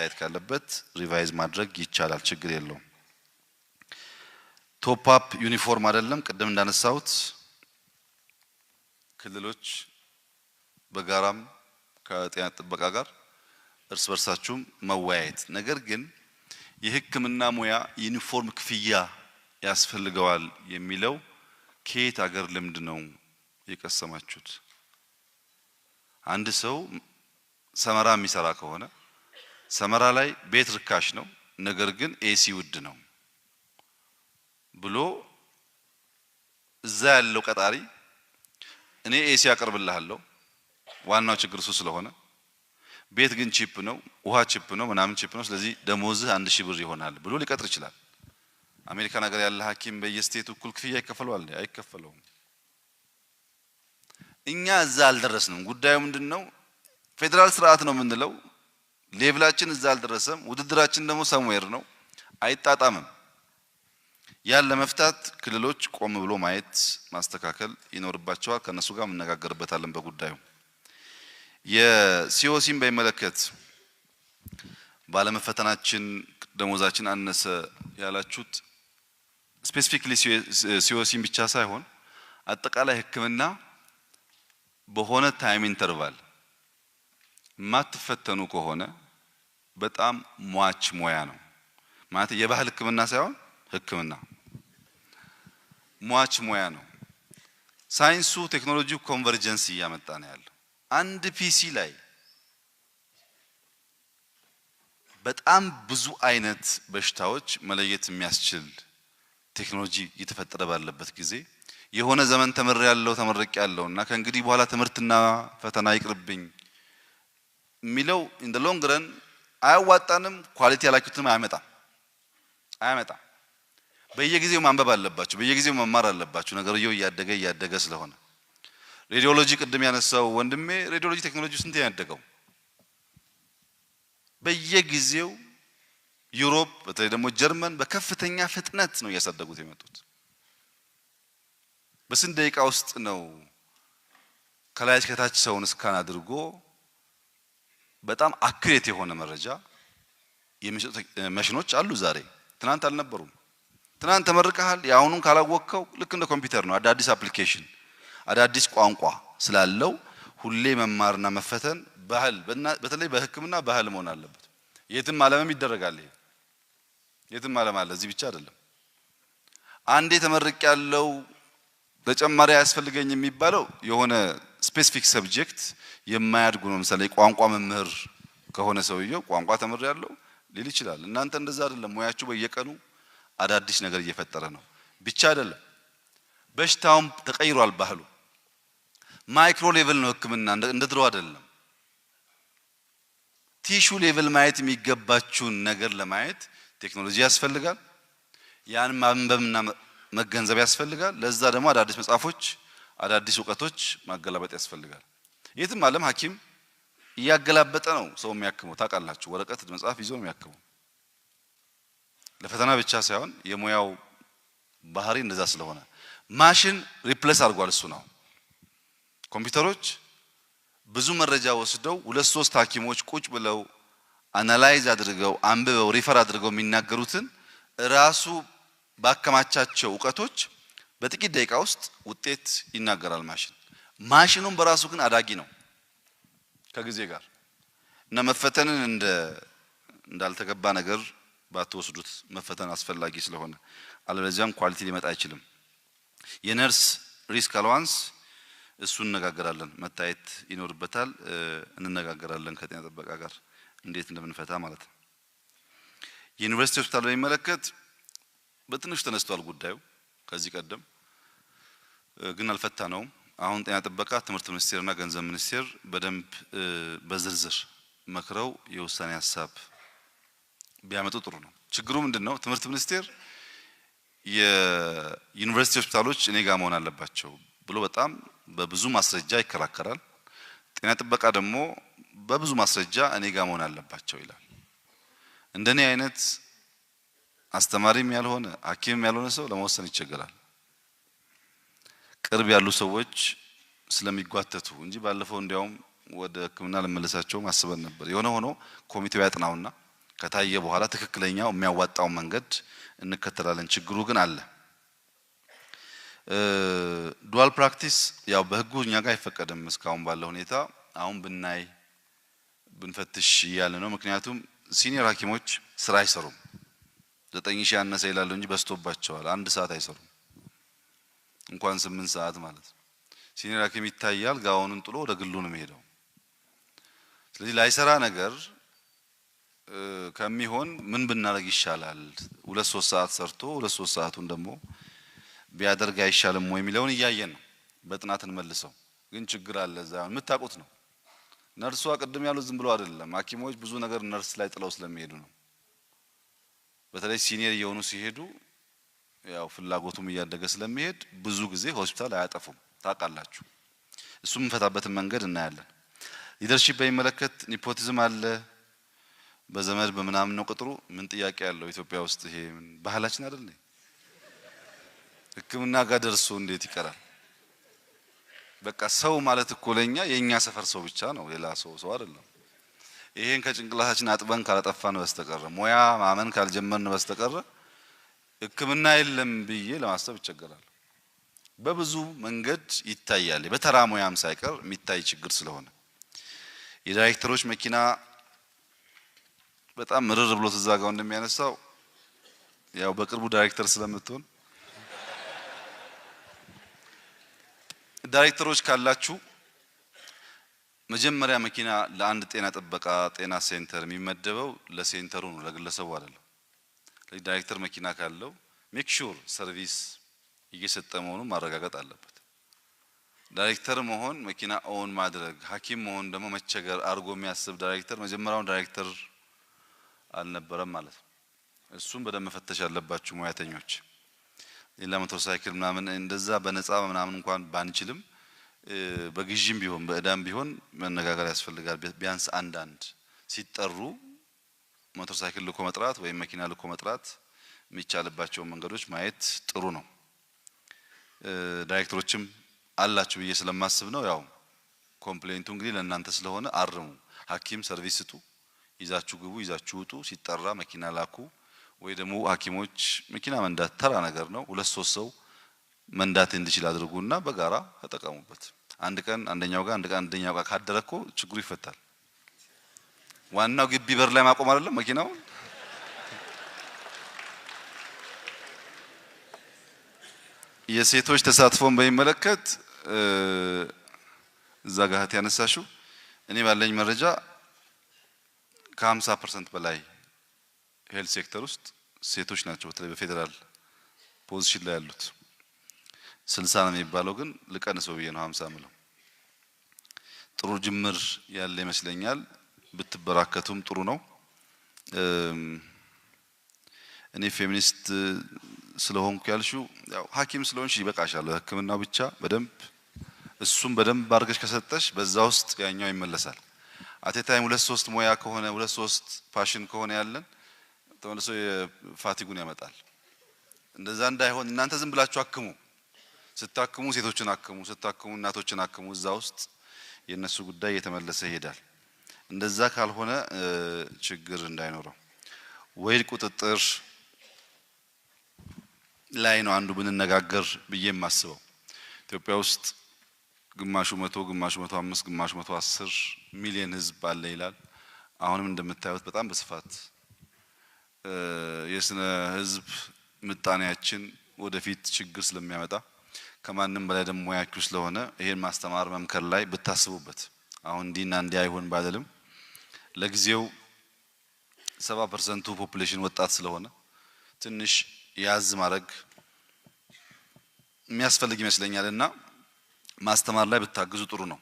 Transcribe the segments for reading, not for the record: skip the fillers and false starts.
መታየት ካለበት revise ማድረግ ይቻላል፣ ችግር የለውም። Top up ዩኒፎርም አይደለም። ቅድም እንዳነሳሁት ክልሎች በጋራም ከጤና ጥበቃ ጋር እርስ በርሳችሁም መወያየት፣ ነገር ግን የሕክምና ሙያ ዩኒፎርም ክፍያ ያስፈልገዋል የሚለው ከየት አገር ልምድ ነው የቀሰማችሁት? አንድ ሰው ሰመራ የሚሰራ ከሆነ ሰመራ ላይ ቤት ርካሽ ነው፣ ነገር ግን AC ውድ ነው ብሎ እዛ ያለው ቀጣሪ እኔ AC አቀርብልሃለሁ፣ ዋናው ችግር እሱ ስለሆነ ቤት ግን cheap ነው፣ ውሃ cheap ነው፣ ምናምን cheap ነው፣ ስለዚህ ደሞዝህ 1000 ብር ይሆናል ብሎ ሊቀጥር ይችላል። አሜሪካን ሀገር ያለ ሐኪም በየ state ቱ እኩል ክፍያ ይከፈለዋል? አይከፈለውም። እኛ እዛ አልደረስንም። ጉዳዩ ምንድነው? ፌዴራል ስርዓት ነው የምንለው፣ level ኣችን እዛ አልደረሰም። ውድድራችን ደግሞ somewhere ነው፣ አይጣጣምም። ያን ለመፍታት ክልሎች ቆም ብሎ ማየት ማስተካከል ይኖርባቸዋል። ከነሱ ጋር እንነጋገርበታለን በጉዳዩ። የ COC ን በሚመለከት ባለመፈተናችን ደሞዛችን አነሰ ያላችሁት specifically COC ን ብቻ ሳይሆን አጠቃላይ ሕክምና በሆነ time interval የማትፈተኑ ከሆነ በጣም ሟች ሙያ ነው። ማለት የባህል ሕክምና ሳይሆን ሕክምና ሟች ሙያ ነው። ሳይንሱ ቴክኖሎጂው convergence እያመጣ ነው ያለው። አንድ PC ላይ በጣም ብዙ አይነት በሽታዎች መለየት የሚያስችል ቴክኖሎጂ እየተፈጠረ ባለበት ጊዜ የሆነ ዘመን ተምሬ ያለው ተመርቄ ያለው እና ከእንግዲህ በኋላ ትምህርትና ፈተና ይቅርብኝ የሚለው in the long run አያዋጣንም። Quality ያላችሁትንም አያመጣም አያመጣም። በየጊዜው ማንበብ አለባችሁ፣ በየጊዜው መማር አለባችሁ። ነገርየው እያደገ እያደገ ስለሆነ radiology ቅድም ያነሳው ወንድሜ radiology ቴክኖሎጂ ስንት ያደገው በየጊዜው Europe በተለይ ደግሞ ጀርመን በከፍተኛ ፍጥነት ነው እያሳደጉት የመጡት። በስንት ደቂቃ ውስጥ ነው ከላይ እስከታች ሰውን scan አድርጎ በጣም accurate የሆነ መረጃ የሚሰጡ መሽኖች አሉ ዛሬ። ትናንት አልነበሩም። ትናንት ተመርቀሃል፣ የአሁኑን ካላወቅከው ልክ እንደ ኮምፒውተር ነው። አዳዲስ application አዳዲስ ቋንቋ ስላለው ሁሌ መማርና መፈተን ባህል፣ በተለይ በሕክምና ባህል መሆን አለበት። የትም ዓለምም ይደረጋል። ይሄ የትም ዓለም አለ፣ እዚህ ብቻ አይደለም። አንዴ ተመርቅ ያለው ተጨማሪ አያስፈልገኝ የሚባለው የሆነ specific subject የማያድጉ ነው። ለምሳሌ ቋንቋ መምህር ከሆነ ሰውየው ቋንቋ ተምር ያለው ሊል ይችላል። እናንተ እንደዛ አይደለም። ሙያችሁ በየቀኑ አዳዲስ ነገር እየፈጠረ ነው። ብቻ አይደለም፣ በሽታውም ተቀይሯል። ባህሉ micro level ነው ሕክምና እንደ ድሮ አይደለም። Tissue level ማየት የሚገባችሁን ነገር ለማየት ቴክኖሎጂ ያስፈልጋል። ያን ማንበብና መገንዘብ ያስፈልጋል። ለዛ ደግሞ አዳዲስ መጽሐፎች፣ አዳዲስ እውቀቶች ማገላበጥ ያስፈልጋል። የትም ዓለም ሐኪም እያገላበጠ ነው ሰው የሚያክመው ታውቃላችሁ። ወረቀት መጽሐፍ ይዞ ነው የሚያክመው። ለፈተና ብቻ ሳይሆን የሙያው ባህሪ እንደዛ ስለሆነ ማሽን replace አድርጓል። እሱ ነው ኮምፒውተሮች ብዙ መረጃ ወስደው ሁለት ሶስት ሐኪሞች ቁጭ ብለው analyze አድርገው አንብበው refer አድርገው የሚናገሩትን ራሱ ባከማቻቸው እውቀቶች በጥቂት ደቂቃ ውስጥ ውጤት ይናገራል ማሽን። ማሽኑም በራሱ ግን አዳጊ ነው ከጊዜ ጋር እና መፈተንን እንደ እንዳልተገባ ነገር ባትወስዱት መፈተን አስፈላጊ ስለሆነ አለበለዚያም quality ሊመጣ አይችልም። የነርስ risk allowance እሱ እንነጋገራለን፣ መታየት ይኖርበታል። እንነጋገራለን ከጤና ጥበቃ ጋር እንዴት እንደምንፈታ ማለት ነው። የዩኒቨርሲቲ ሆስፒታል በሚመለከት በትንሹ ተነስቷል ጉዳዩ ከዚህ ቀደም ግን አልፈታ ነው። አሁን ጤና ጥበቃ፣ ትምህርት ሚኒስቴርና ገንዘብ ሚኒስቴር በደንብ በዝርዝር መክረው የውሳኔ ሀሳብ ቢያመጡ ጥሩ ነው። ችግሩ ምንድን ነው? ትምህርት ሚኒስቴር የዩኒቨርሲቲ ሆስፒታሎች እኔ ጋር መሆን አለባቸው ብሎ በጣም በብዙ ማስረጃ ይከራከራል። ጤና ጥበቃ ደግሞ በብዙ ማስረጃ እኔ ጋር መሆን አለባቸው ይላል። እንደኔ አይነት አስተማሪም ያልሆነ ሐኪምም ያልሆነ ሰው ለመወሰን ይቸገራል። ቅርብ ያሉ ሰዎች ስለሚጓተቱ እንጂ ባለፈው እንዲያውም ወደ ሕክምና ለመለሳቸውም አስበን ነበር። የሆነ ሆኖ ኮሚቴው ያጥናውና ከታየ በኋላ ትክክለኛው የሚያዋጣው መንገድ እንከተላለን። ችግሩ ግን አለ። Dual practice ያው በህጉ እኛ ጋር አይፈቀድም እስካሁን ባለው ሁኔታ። አሁን ብናይ ብንፈትሽ እያለ ነው። ምክንያቱም senior ሐኪሞች ስራ አይሰሩም። 9000 ያነሰ ይላሉ እንጂ በዝቶባቸዋል። አንድ ሰዓት አይሰሩም፣ እንኳን 8 ሰዓት ማለት ነው። Senior ሐኪም ይታያል፣ ጋውኑን ጥሎ ወደ ግሉ ነው የሚሄደው። ስለዚህ ላይሰራ ነገር ከሚሆን ምን ብናደርግ ይሻላል? 2 3 ሰዓት ሰርቶ 2 3 ሰዓቱን ደግሞ ቢያደርግ አይሻልም ወይ የሚለውን እያየን ነው። በጥናት እንመልሰው። ግን ችግር አለ እዛ የምታውቁት ነው። ነርሷ ቅድም ያሉት ዝም ብሎ አይደለም። ሐኪሞች ብዙ ነገር ነርስ ላይ ጥለው ስለሚሄዱ ነው። በተለይ senior እየሆኑ ሲሄዱ ያው ፍላጎቱም እያደገ ስለሚሄድ ብዙ ጊዜ ሆስፒታል አያጠፉም። ታውቃላችሁ። እሱም የምንፈታበትን መንገድ እናያለን። Leadership በሚመለከት nepotism አለ። በዘመድ በምናምን ነው ቅጥሩ። ምን ጥያቄ ያለው ኢትዮጵያ ውስጥ ይሄ ባህላችን አይደል? ሕክምና ጋር ደርሶ እንዴት ይቀራል? በቃ ሰው ማለት እኮ ለኛ የኛ ሰፈር ሰው ብቻ ነው፣ ሌላ ሰው ሰው አይደለም። ይሄን ከጭንቅላታችን አጥበን ካላጠፋን በስተቀረ፣ ሙያ ማመን ካልጀመርን በስተቀረ ሕክምና የለም ብዬ ለማሰብ ይቸገራል። በብዙ መንገድ ይታያል፣ በተራ ሙያም ሳይቀር የሚታይ ችግር ስለሆነ የዳይሬክተሮች መኪና በጣም ምርር ብሎ ትዛጋው እንደሚያነሳው ያው በቅርቡ ዳይሬክተር ስለምትሆን ዳይሬክተሮች ካላችሁ መጀመሪያ መኪና ለአንድ ጤና ጥበቃ ጤና center የሚመደበው ለ center ኡ ነው፣ ለግለሰቡ አይደለም። ስለዚህ ዳይሬክተር መኪና ካለው make sure service እየሰጠ መሆኑን ማረጋገጥ አለበት። ዳይሬክተር መሆን መኪና own ማድረግ፣ ሐኪም መሆን ደግሞ መቸገር አድርጎ የሚያስብ ዳይሬክተር መጀመሪያውን ዳይሬክተር አልነበረም ማለት ነው። እሱም በደንብ መፈተሽ ያለባችሁ ሙያተኞች። ሌላ ሞተር ሳይክል ምናምን እንደዛ በነፃ ምናምን እንኳን ባንችልም በግዥም ቢሆን በእዳም ቢሆን መነጋገር ያስፈልጋል። ቢያንስ አንዳንድ ሲጠሩ ሞተር ሳይክል ልኮ መጥራት ወይም መኪና ልኮ መጥራት የሚቻልባቸውን መንገዶች ማየት ጥሩ ነው። ዳይሬክተሮችም አላችሁ ብዬ ስለማስብ ነው። ያው complaint ኡ እንግዲህ ለእናንተ ስለሆነ አርሙ። ሐኪም service ስጡ፣ ይዛችሁ ግቡ፣ ይዛችሁ ውጡ። ሲጠራ መኪና ላኩ። ወይ ደግሞ ሐኪሞች መኪና መንዳት ተራ ነገር ነው። 2 3 ሰው መንዳት እንዲችል አድርጉና በጋራ ተጠቀሙበት። አንድ ቀን አንደኛው ጋር አንድ ቀን አንደኛው ጋር ካደረኮ ችግሩ ይፈታል። ዋናው ግቢ በር ላይ ማቆም አይደለም መኪናውን። የሴቶች ተሳትፎን በሚመለከት እዛ ጋር እህት ያነሳሽው እኔ ባለኝ መረጃ ከ50% በላይ health sector ውስጥ ሴቶች ናቸው። በተለይ በፌዴራል position ላይ ያሉት 60 ነው የሚባለው፣ ግን ልቀንሰው ብዬ ነው 50 ምለው። ጥሩ ጅምር ያለ ይመስለኛል። ብትበራከቱም ጥሩ ነው። እኔ ፌሚኒስት ስለሆንኩ ያልሽው ያው ሐኪም ስለሆንሽ ይበቃሻል። ሕክምናው ብቻ በደንብ እሱም በደንብ አድርገሽ ከሰጠሽ በዛ ውስጥ ያኛው ይመለሳል። At a time 2 3 ሙያ ከሆነ 2 3 passion ከሆነ ያለን ተመልሶ የ fatigue ኡን ያመጣል። እንደዛ እንዳይሆን እናንተ ዝም ብላችሁ አክሙ። ስታክሙ ሴቶችን አክሙ፣ ስታክሙ እናቶችን አክሙ። እዛ ውስጥ የነሱ ጉዳይ እየተመለሰ ይሄዳል። እንደዛ ካልሆነ ችግር እንዳይኖረው ወይ ቁጥጥር ላይ ነው አንዱ ብንነጋገር ብዬ የማስበው። ኢትዮጵያ ውስጥ ግማሹ 100 ግማሹ 105 ግማሹ 110 ሚሊዮን ህዝብ አለ ይላል። አሁንም እንደምታዩት በጣም በስፋት የስነ ህዝብ ምጣኔያችን ወደፊት ችግር ስለሚያመጣ ከማንም በላይ ደግሞ ሙያችሁ ስለሆነ ይሄን ማስተማር መምከር ላይ ብታስቡበት። አሁን እንዲና እንዲህ አይሆን ባልልም ለጊዜው 70% population ወጣት ስለሆነ ትንሽ ያዝ ማድረግ የሚያስፈልግ ይመስለኛልና ማስተማር ላይ ብታግዙ ጥሩ ነው።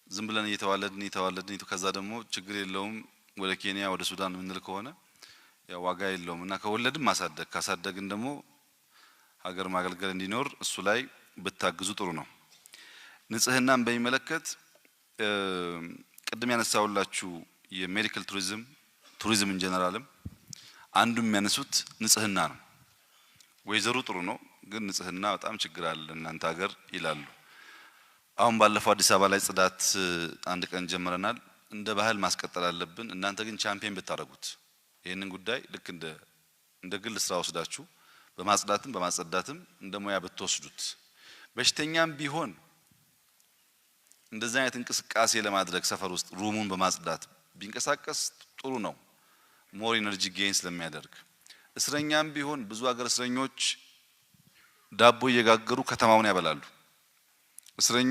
ዝም ብለን እየተዋለድን ከዛ ደግሞ ችግር የለውም ወደ ኬንያ ወደ ሱዳን የምንል ከሆነ ያው ዋጋ የለውም እና ከወለድን ማሳደግ ካሳደግን ደግሞ ሀገር ማገልገል እንዲኖር እሱ ላይ ብታግዙ ጥሩ ነው። ንጽህናን በሚመለከት ቅድም ያነሳውላችሁ የ medical tourism tourism in general ም አንዱ የሚያነሱት ንጽህና ነው። ወይዘሩ ጥሩ ነው ግን ንጽህና በጣም ችግር አለ እናንተ ሀገር ይላሉ። አሁን ባለፈው አዲስ አበባ ላይ ጽዳት አንድ ቀን ጀምረናል። እንደ ባህል ማስቀጠል አለብን። እናንተ ግን ቻምፒየን ብታረጉት ይህንን ጉዳይ ልክ እንደ ግል ስራ ወስዳችሁ በማጽዳትም በማጸዳትም እንደ ሙያ ብትወስዱት፣ በሽተኛም ቢሆን እንደዚህ አይነት እንቅስቃሴ ለማድረግ ሰፈር ውስጥ room ኡን በማጽዳት ቢንቀሳቀስ ጥሩ ነው። More energy gain ስለሚያደርግ። እስረኛም ቢሆን ብዙ ሀገር እስረኞች ዳቦ እየጋገሩ ከተማውን ያበላሉ። እስረኞች